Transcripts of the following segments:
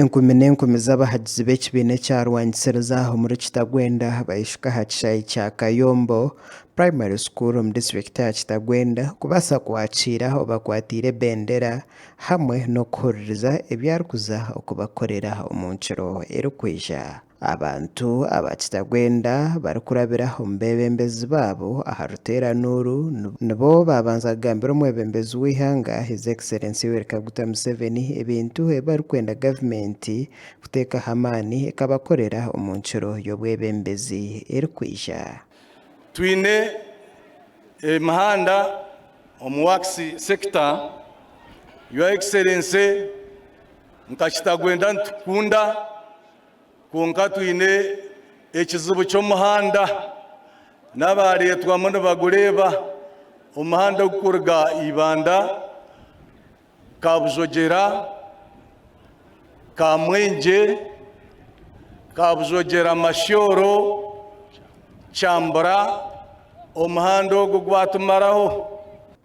Enkumi n'enkumi z'abahagizi b'ekibiina ekyarwangisiriza omuri Kitagwenda baishuka aha kishaayi kya Kayombo Primary School omu disiturikiti ya Kitagwenda kubaasa kwakiira obakwatiire ebendera hamwe n'okuhuririza ebi arikuza okubakorera omu nkiro erikwija. Abantu aba Kitagwenda barikurabira omu beebembezi baabo aha ruteerane oru nibo baabanza kugambira omwebembezi w'eihanga His Excellency Yoweri Kaguta Museveni ebintu ebi barikwenda gavumenti kuteekaho amaani ekabakorera omu nkiro y'obwebembezi erikwija. Twine emihanda omu works sector, Your Excellency nka Kitagwenda nitukukunda. Kwonka twine ekizibu ky'omuhanda, n'abaareetwamu nibagureeba, omuhanda ogurikuruga Ibanda, Kabujogyera, Kamwengye, Kabujogyera Masyooro, Kyambura, omuhanda ogwo gwatumaraho.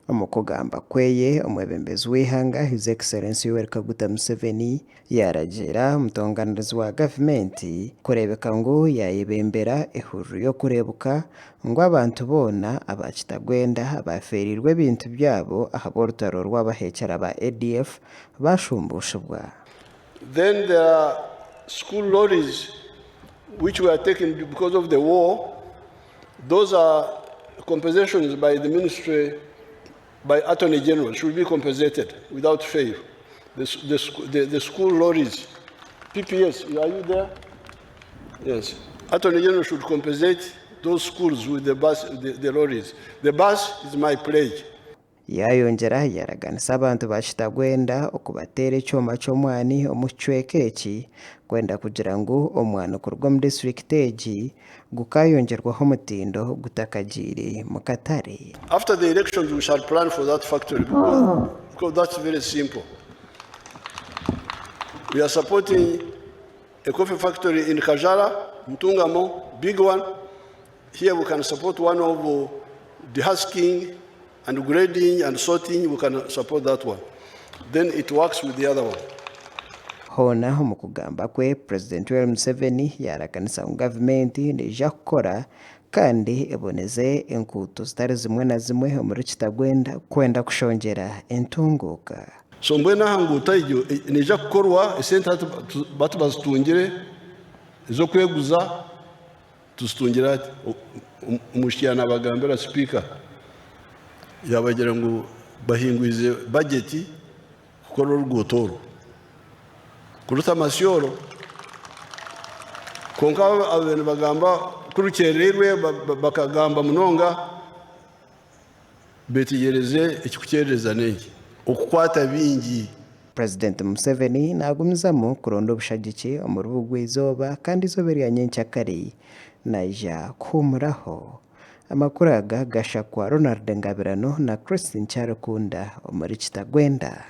Omu kugamba kweye, omwebembezi w'eihanga His Excellency Yoweri Kaguta Museveni yaaragiira omutonganirizi wa gavumenti kureebeka ngu yaayebembera ehururu y'okureebuka ngu abantu boona aba Kitagwenda abaafeereirwe ebintu byabo ahabw'orutaro rw'abaheekyera ba ADF baashumbuushibwa. Then there are school lorries which were taken because of the war. Those are compensations by the ministry, by Attorney General, should be compensated without fail. The, the, the, the school lorries, PPS, are you there? Yes. Attorney General should compensate those schools with the bus, the, the lorries. The bus is my pledge. Yaayongyera yaaraganisa abantu ba Kitagwenda okubateera ekyoma ky'omwani omu kicweka eki kwenda kugira ngu omwani kuruga omu disiturikiti egi gukaayongyerwaho omutindo gutakagiire mu katare. After the elections we shall plan for that factory because, because that's very simple. We are supporting a coffee factory in Kajara, Ntungamo, big one. Here we can support one of dehusking and grading and sorting, we can support that one. Then it works with the other one. Hoona omu kugamba kwe, Purezidenti Yoweri Museveni yaaraganisa ngu gavumenti neija kukora kandi eboneze enkuuto zitari zimwe na zimwe omuri Kitagwenda kwenda kushongyera entunguuka. So mbwenu aha nguuto egyo neija kukorwa, esente hati bati bazitungire ez'okweguza. Tuzitungire ati, omwishiki yaanabagambira sipiika yaabagira ngu bahingwize bajeti kukora oruguuto oru kuruta Masyoro kwonka ababaire nibagamba ku rukyereirwe bakagamba munonga Betegyereze ekikukyerereza n'enki? Okukwata bingi. Purezidenti Museveni nagumizamu kuronda obushagiki omuri Bugwa-izooba kandi eizooba erya nyenkyakare naija kuhuumuraho. Amakuru aga gashakwa Ronald Ngabirano na Christine Kyarikunda omuri Kitagwenda.